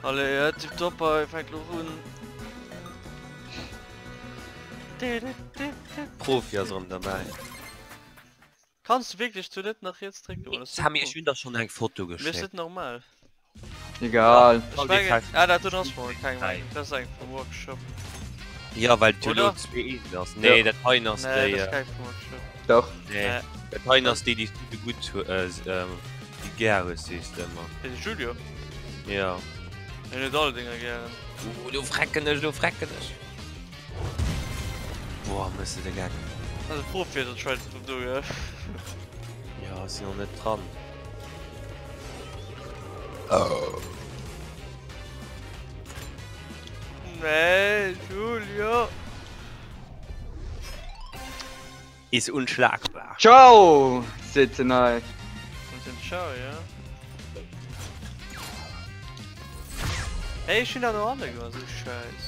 Allez, ja, tipptopp, hei fänkt lo un. Profi ass erëm derbäi. Kanns du wierklech do net nach riets drécken? Oder ass dat Samy, ech hunn der schonn eng Foto Mee ass geschéckt. net normal. Egal. Ech mengen, ah dat do ass mol keng, dat ass eng vum Workshop. Jo, well et jo elo Oder? 2 1 ass. Nee, dat heien ass Nee, déi. dat ass keng vum Workshop. Dach. Nee, Nee. dat heien ass déi, déi s du de gutt hu, déi gär hues, sees de ëmmer. Wéi de Julio? Jo. Hien huet all Dinger gären. Ooh, do frecken ech, do frecken ech. Boah, mëss de de Geck. Also Profi ass anscheinend vum do, gell? Jo, ech sinn och net dran. Nee, Julio! Is unschlagbar. Ciao, seet den hei. Und den Ciao, ja. Hey, ech hunn dat och alle gemaach, sou Schäiss.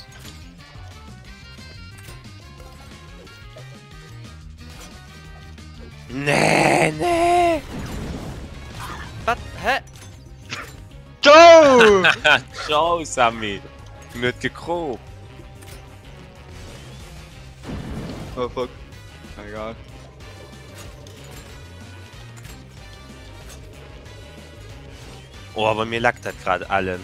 Nee, nee! Wat? Hä? Ciao! Ciao, Samy! En huet gekroopt. Oh fuck. Egal. Oh, bei mir leckt dat grad ellen.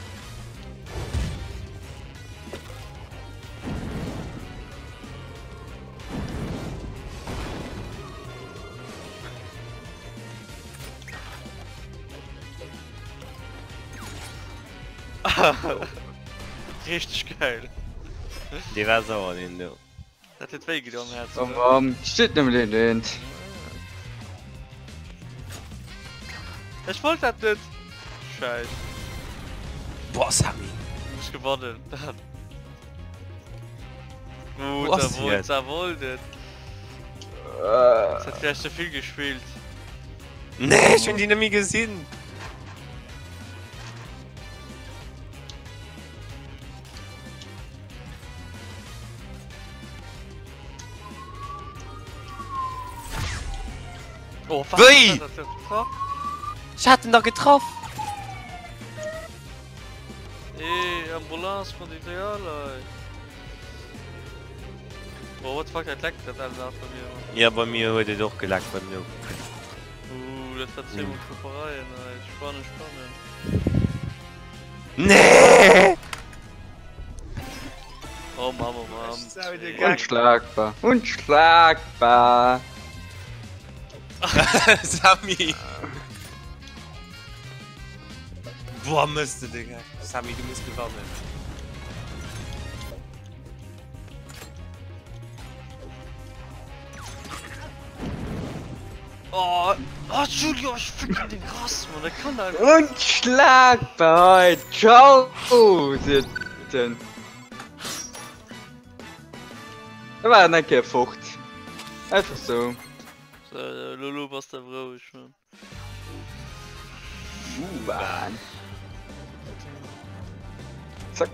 Richteg geil. Dee war sauer, deen do. Dat huet wéi gedoen am Häerz, Oh oder? Mann, steet nëmmen een eent. Ech wollt dat net! Scheiss. Boah, Samy! Du muss gewannen. Wo Gut, ass da wollt, hien? da wollt et. Das hat vielleicht zu viel gespielt. Nee, ech hunn déi net méi gesinn! Oh, was Wéi? What the fuck? Ech hat en da getraff! Ey, Ambulance von Italien. Oh, what the fuck, dat leckt dat alles nach bei mir. Ja, bei mir huet et och geleckt beim Noob. Uh, dat war zweemol Kloppereien, ey. Spannend, spannend. Nee! Oh Mann, oh Mann. Unschlagbar. Unschlagbar. Samy! Boah, mëss de de Geck. Samy, du muss gewannen. Oh, oh Julio, ech ficken deng Rass, Mann, dat kann einfach. Unschlagbar! Ciao! Seet den. Da war en eng Kéier fort. Einfach sou. So, Lolo, bass de roueg, Mann. U-Bahn. Zack.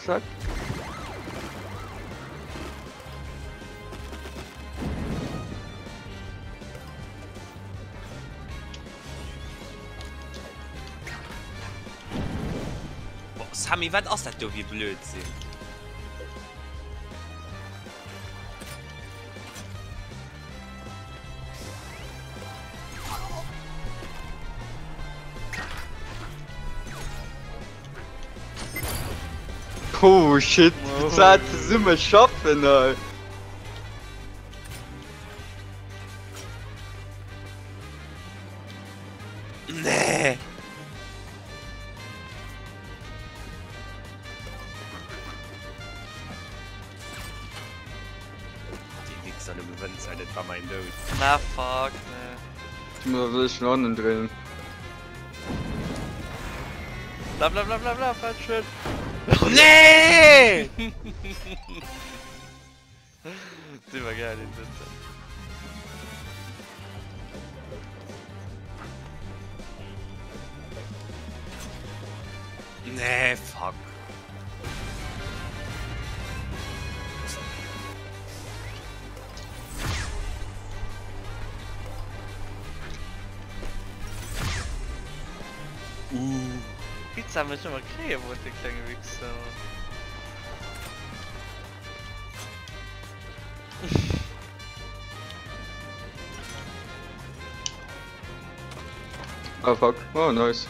Zack. Boah, Samy, wat ass dat do fir Blödsinn? Oh shit, oh. Zat zesumme schaffen ey. Nee. Déi Wichser, du gewënns hei, dat war mäin Doud. Na fuck, nee. Ich muss ech schon hannendrun. Bla bla bla bla bla, falsch schön. Nee! Déi war geil, déi Sëtze. Nee, fuck. Sam mech ëmmer kréie wollt, dee klenge Wichser, Mann. Oh fuck, oh nice.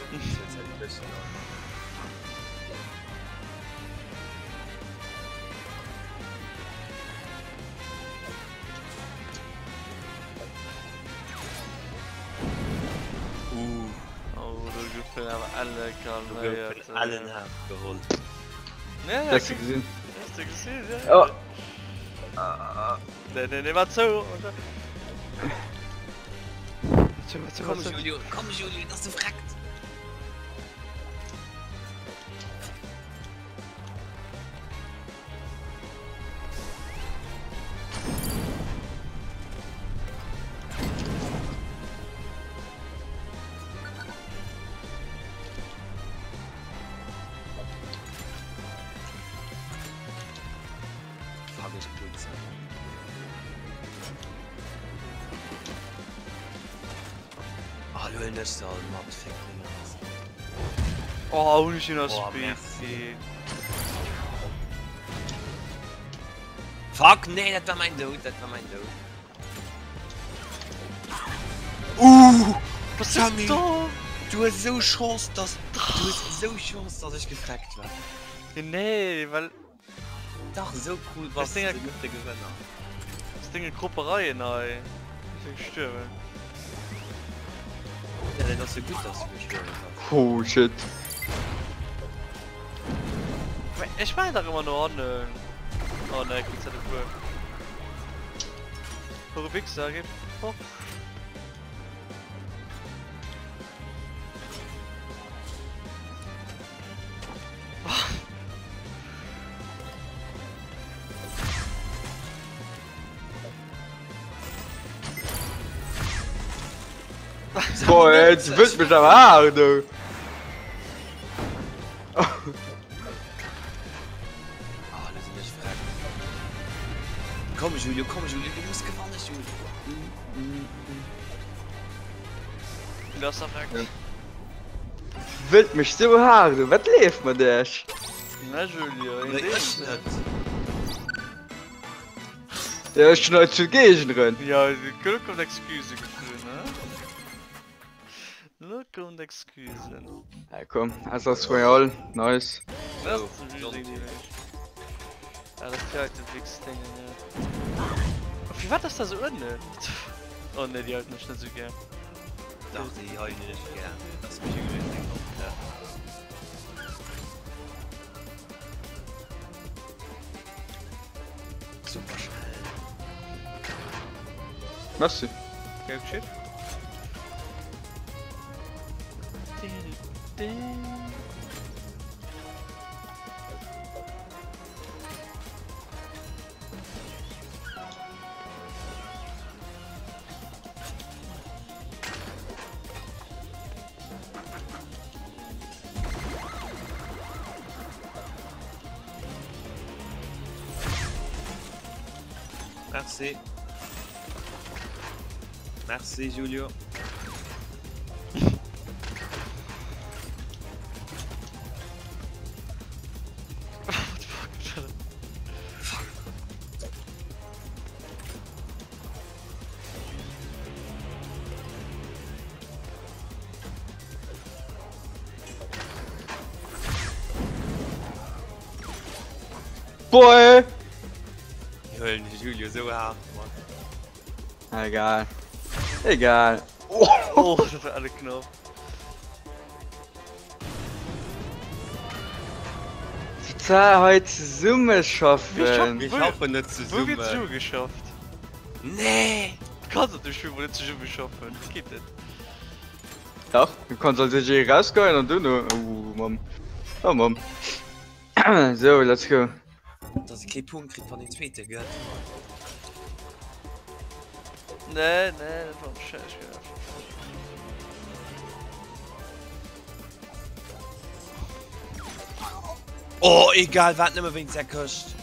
Uh. Oh, do goufen awer alle calméiert. Do goufen allen Haaf geholl. Ja, ja, Hast du gesinn? Hast du gesinn, ja. Oh. Nee, nee, nee, war zou, oder? Zu, zu, Komm zu. Julio, komm Julio, dass du freckt! Fuck, ich putze. Ah, du huelen ech se all mat, fick deng Ass. Oh, hunn ech hien ass Oh, spät. merci. Fuck, nee, dat war mein Doud, dat war mein Doud. Uh! Was Sammy! domm? Du hues esou Chance, dass du hues esou Chance, dass ech gefreckt war. Nee, well Dach, esou cool bass Ding- de net de Gewënner. das Ding Gruppereien hei. Ich bin gestorben. Ja, dat ass jo gutt, dass du gestuerwen bass. Oh shit. Ich meine doch immer nur an. Oh nein, ich krieg's halt wohl. Hure Wichser, geh fort. Boah, ey, du willst mich aber hart, du. Ah, lo sinn ech freckt. Komm Julio, komm Julio, du muss gewannen Julio. Du hast erweckt. Wëllt mech sou hart, du. Wat leeft mat iech? Na Julio, in Nee, ech dem. net. Ja, ech schon heute zu Gegneren. Ja, Glück und Excuse gefühlt, ne? Glück und Excusen. Ja, komm, SS Royal, nice. Das So, ist ein Sonntag. Ding. Ja, das ist ja halt Wichs-Ding, ja. Wie war das da so unten? Oh ne, die halten mich nicht so gern. Dach, déi heien ech gär. Dat ass dem Julio seng Opfer. Super schnell. Merci. Gelb Schiff. Merci. Merci Julio. What the fuck? Boah, Die huelen de Julio sou haart mat. ey. Egal. Egal. Oh. Oh, das war alle knapp. Total heute zesumme Wir schaffen. schaffen- Wir Wo- schaffen net Wo wird zesummen. zu geschafft? Nee! Du kannst natürlich schon wohl nicht zusammen schaffen. Das geht nicht. Doch, du kannst also hier rausgehen und du nur. Oh, Mann. Oh, Mann. So, let's go. Dass e kee Punkt kritt, wann een Zweete gëtt. Nee, nee, das war ein Scheiß gelaufen. Oh, egal wat, nëmme wéinst där Këscht.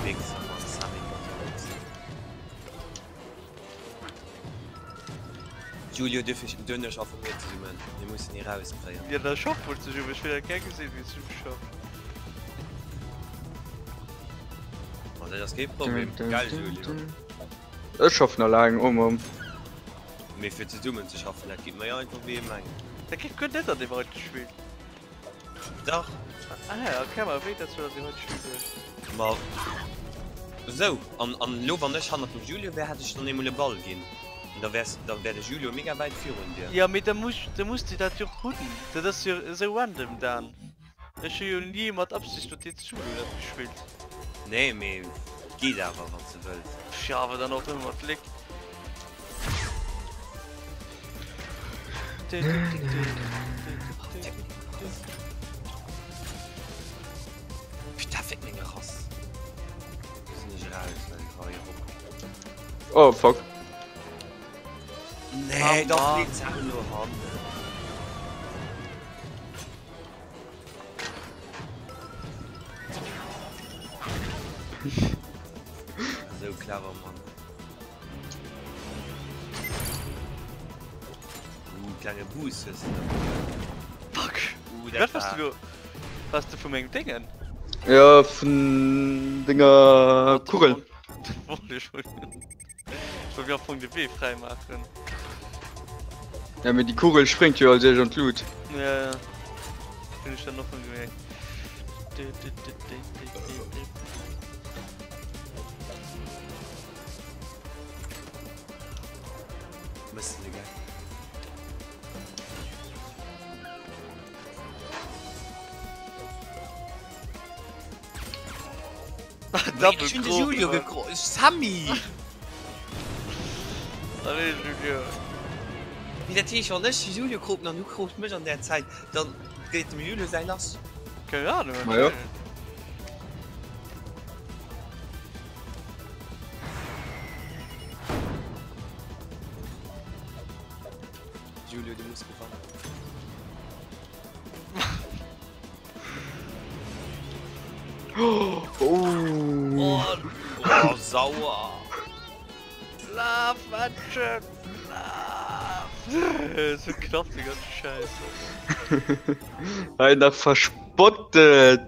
Wichser, Mann, Sammy, Gott, Wichser. Julio, duerfir duerno schaffe mir zesummen. Mir mussen hie rauskréien. Jo, da schaff mol zesummen. Ech wéilt dat gär gesinn, wéi zesumme schafft. Ma dat ass kee Problem, gell Julio? Ech schaffen alleng, oh Mamm. Mee fir zesummen ze schaffen, dat geet méi einfach wéi ee mengt. Dat geet guer net an deem heite Spill. Dach. Ah ja, okay, ma wéi dat soll an deem heite Spill goen? Ma esou, an an elo wann ech hannert dem Julio wär, hätt ech dann eemol e Ball ginn. An da wärs, da wär de Julio mega wäit virun dir. Jo, mee da muss, da muss de dat jo och hunn. Dat ass jo esou random, Dan. Ech hu jo ni mat Absicht mat dir zesummen dat gespillt. Nee, mee et geet awer wann s de wëlls. Jo, awer dann och nëmme mat Gléck. Putain, fick meng Rass. Do sinn ech raus, well ech war hei erop. Oh fuck. Nee, da fliegt se awer no hannen. Sou clever Mann. Uh, klenge Boost hues de da. Fuck! Uh, Wat dat warst du war. lo? Warst du vu mengem Déngen? Ja, vun denger Kugel. Wollt ech schon. Ech wollt mir am Fong de Wee fräi maachen. Ja, mee déi Kugel spréngt jo als éischt an d'Lut. Ja, ja. Hunn ech dann och schon gemerkt. Du, du, du, du, du, du, du. Mëss de gell? Double Ech hunn de Julio gekro. Sammy! Allez Julio. Wéi dat heescht, wann ech de Julio kropen an du kroops mech an där Zäit, dann geet dem Julio säi lass. Keng Ahnung. Ma jo. Julio, du muss gewannen. Oh. Oh, sauer. Laf, Männchen! Laf! So knapp, die ganze Scheiße. Hei nach verspottet.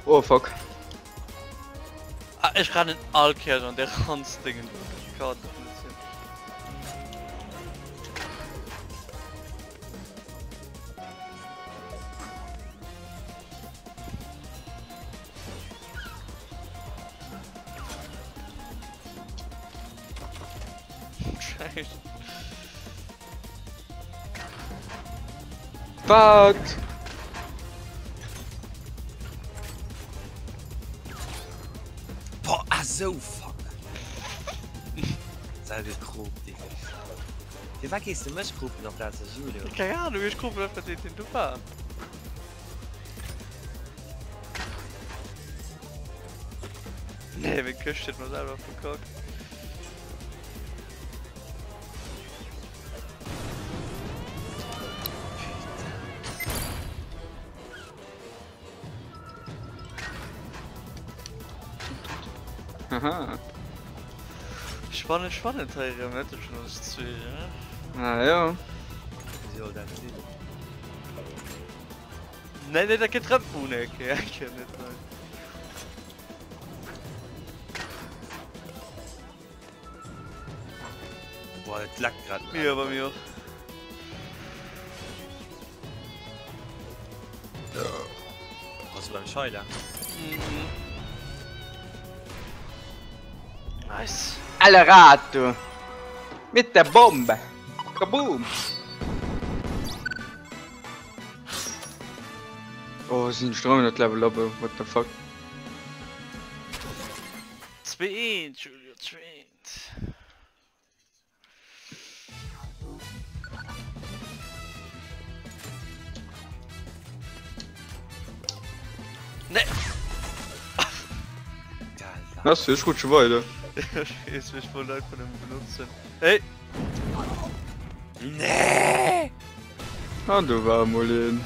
Oh fuck. Ah, ech rennen all Kéiers an de Ranzdingen do. Dat kann doch net sinn. Scheiße. Fuck! Boah, ah so, fuck. Sei gekroopt, Digga. Firwat gees de mech kropen amplaz de Julio? Keng Ahnung, ech kropen einfach deen, deen do war. Nee, meng Këscht huet mer selwer verkackt. Haha. Spannend, spannend hei erëm, ne, tëschent ons zwee, ne? Ah ja. Wéi soll dat sinn? Nee, nee, dat gëtt rëm. Oh nee, okay, okay, net nei. Boah, dat leckt grad. Ja, bei mir och. Bass du beim Scheiler? Mhm. Nice. Alle Rad, du. Mit der Bombe. Kaboom. Oh, sinn ech net Level up, what the fuck. 2-1, Julio, 2-1. Nee! Lass, ech rutsche weider. Ech weess, mee ech wollt einfach nëmme benotzen. Hey! Nee! An do war emol een.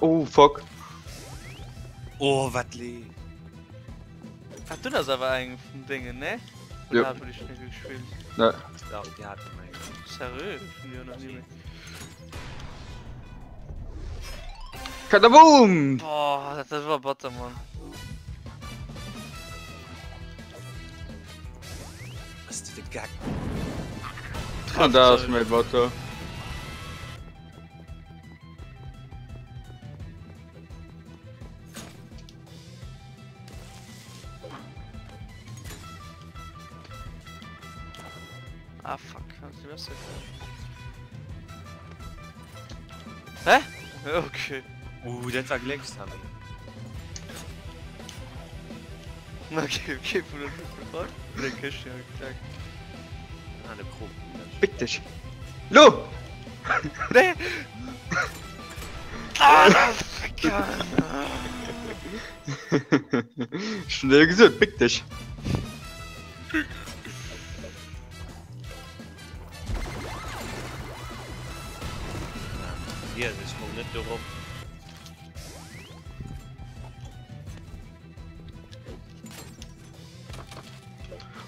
Oh fuck. Oh wat lee. Ah, du ass awer eng vun Déngen, ne? Jo. Oder hat ech net gespillt? Ne. Ja, déi hat mer eng. Seriö? Hun jo nach nie méi. Kadaboom! Boah, dat, dat war batter, Mann. Ass du de Geck? An da ass méi batter. Ah fuck, was ist das denn? Hä? Okay. Uh, dat war Gléckshammer. Okay, okay, vun der fuck. Der Këscht ja geklackt. Ah, de Krop. Fick dech. Lo! Nee! Ah, fuck! Ech hunn dir gesot, béck dech. Hier, ech komm net dorop.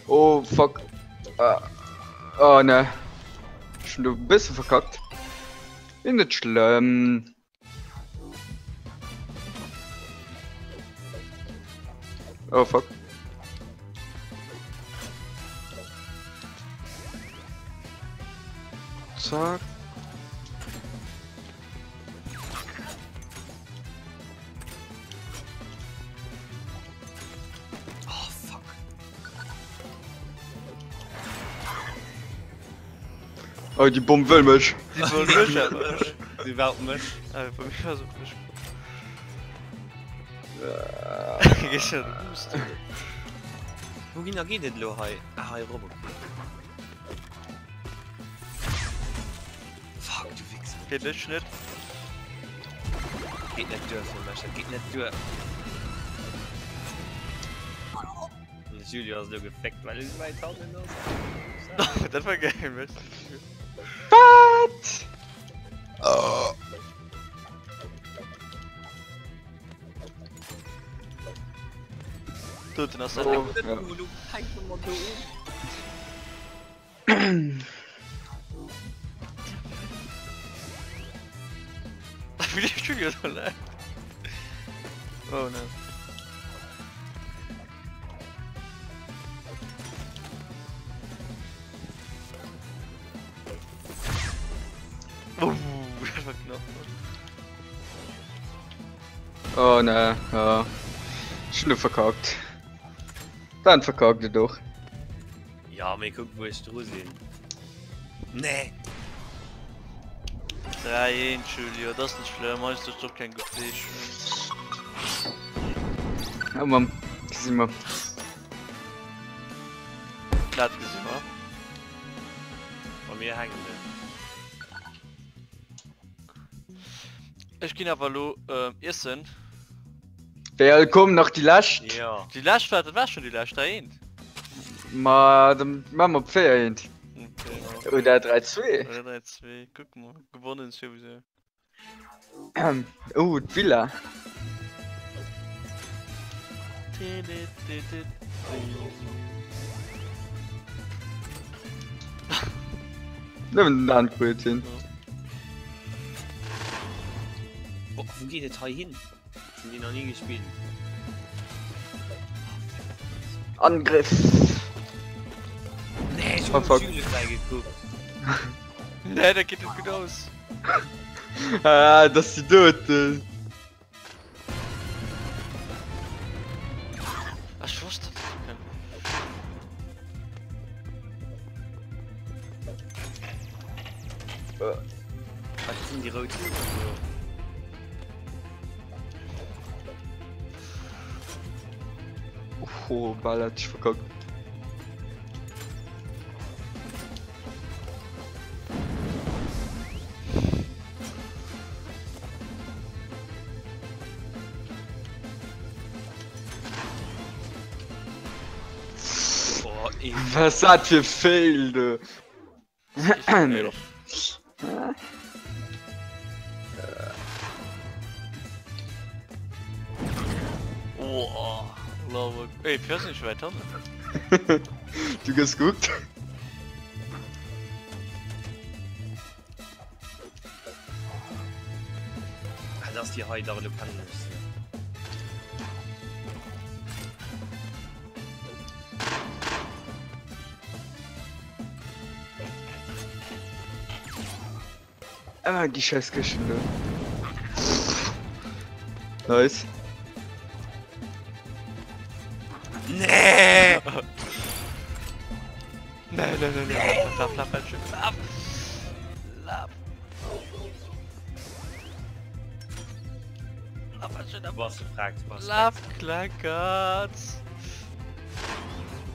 Oh fuck. Ah. Oh ne. Ech hunn do e bësse verkackt. Net schlëmm. Oh fuck. Zack. Oh fuck. Oh, déi Bomm wëll mech. Déi wëll mech awer. Si war op mech. Ah, bei mir war se op mech. Gees ja de Boost. Wouhinner geet et elo hei? Ah, hei erop. Fuck, du Wichser. Fir dech net. Geet net duer fir mech, dat geet net duer. Den Julio ass elo geféckt, well e sou wäit hannen ass. Dat war geil, merci. Wat? Doten ass dat. Oh, ja. Elo fänkt e mat do un. Wéi de Studio so läit. Oh ne. Oh, dat war knapp. Oh ne, ja. Ech hunn do verkackt. Dann verkackt et och. Ja, mee kuck wou ech dru sinn. Nee! 3, 1, Julio, dat ass net schlëmm, hei ass doch keng gutt Leeschtung. Ja, Mann, gesi mer. Dat gesi mer. Bei mir hänkt et. Ech ginn awer elo iessen. Well komm nach déi lescht. Ja. Déi lescht war, dat war schon déi lescht, 3 1. Ma dann maache mer op 4 1. Okay, ma. Oder 3 2. Oder 3 2, kucke mer. Gewonnen souwisou. Oh, d'Villa. Nëmmen den Dan krut hin. Boah, wou geet et hei hin? Ech hunn déi nach ni gespillt. Angriff! Nee, ech Oh, hunn fuck. Jules gekuckt. Nee, dat geet net gutt aus. Ah, dass déi doten. Ah, ech wosst, dat dat kënnt. Wat sinn déi rout Luuchten do? Oh, bal hat ech verkackt. Was ass dat fir Fail do? Oh, Love. Ey, fährst nicht weiter? Ne? Du gëss gehuckt. Ah, das die hei dach elo kennen ech se. Ah, die scheiß Këschten do. Nice. Nee! Nee, nee, nee, nee. Laf, laf, laf, laf, laf. Laf, Was gefragt, was laf, kleckert.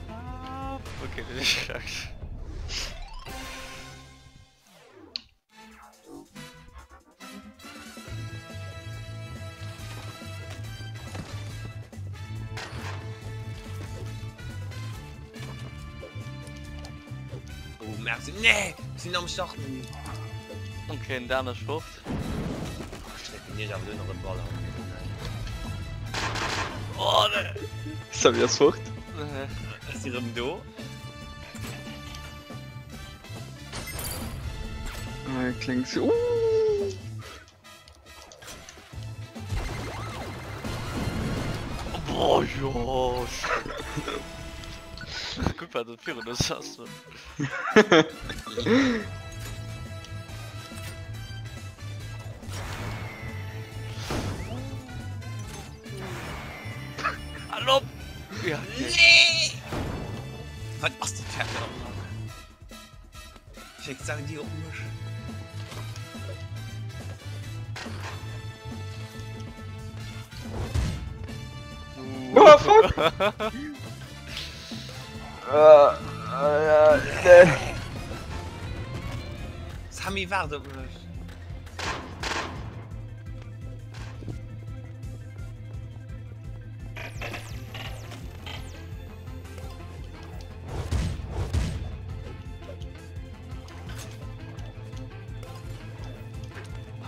Laf. Okay, den ich gesagt. Oh, merci. Nee, sinn am Startmenü. Okay, den Dan ass fort. Ech drécken iech awer do nach e Ball an. Oh, nee. Sammy ass fort. Ech si rëm do. Ah, klingt so. Uh. Boah, jo. Guck mal, dat virun uns ass. Hallo! Ja, okay. Nee! Wat ass dat fir eng Anlag? Schéckt Sau déi op mech. Oh, fuck! Uh, uh, nee. Samy waart op mech.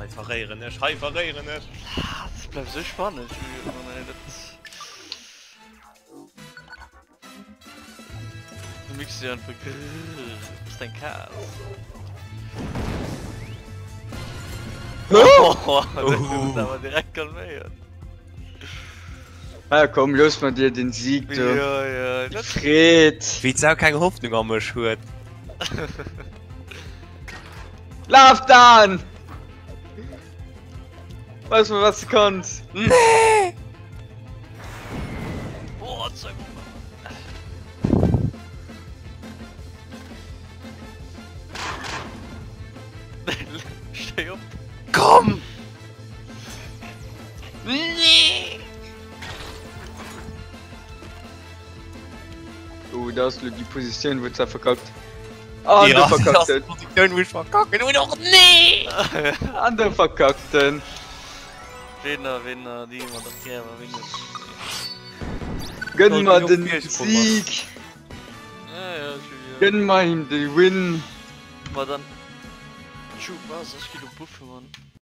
Hei verréieren ech, hei verréieren ech. Ah, das bleibt so spannend, Julian. Oh, nee, das... Du mixt dich einfach. Grrr, ist dein Chaos. Oh, das ist aber direkt calméiert. Ah komm, looss mer dir den Sieg do. Ja, ja, Die dat Freed. Wéi d'Sau keng Hoffnung a mech huet. Laf Dan! Weis mer was du kanns. Nee! Boah, zeig mal. Steh op. Komm! Nee! Oh, da ass lo déi Positioun wou d'Sau verkackt. An de Ja, dat ass verkackten. déi Positioun wou ech verkacken hunn och. Nee! An de verkackten. Winner, Winner, déi hu mer dach gär, wa Winner. Gönn mer Sollt den genuch Virsprong ass. Sieg. Ja, ja, Julien. Gönn mer him de Win. Ma dann. Tschu, was, ech gi lo buffen, Mann.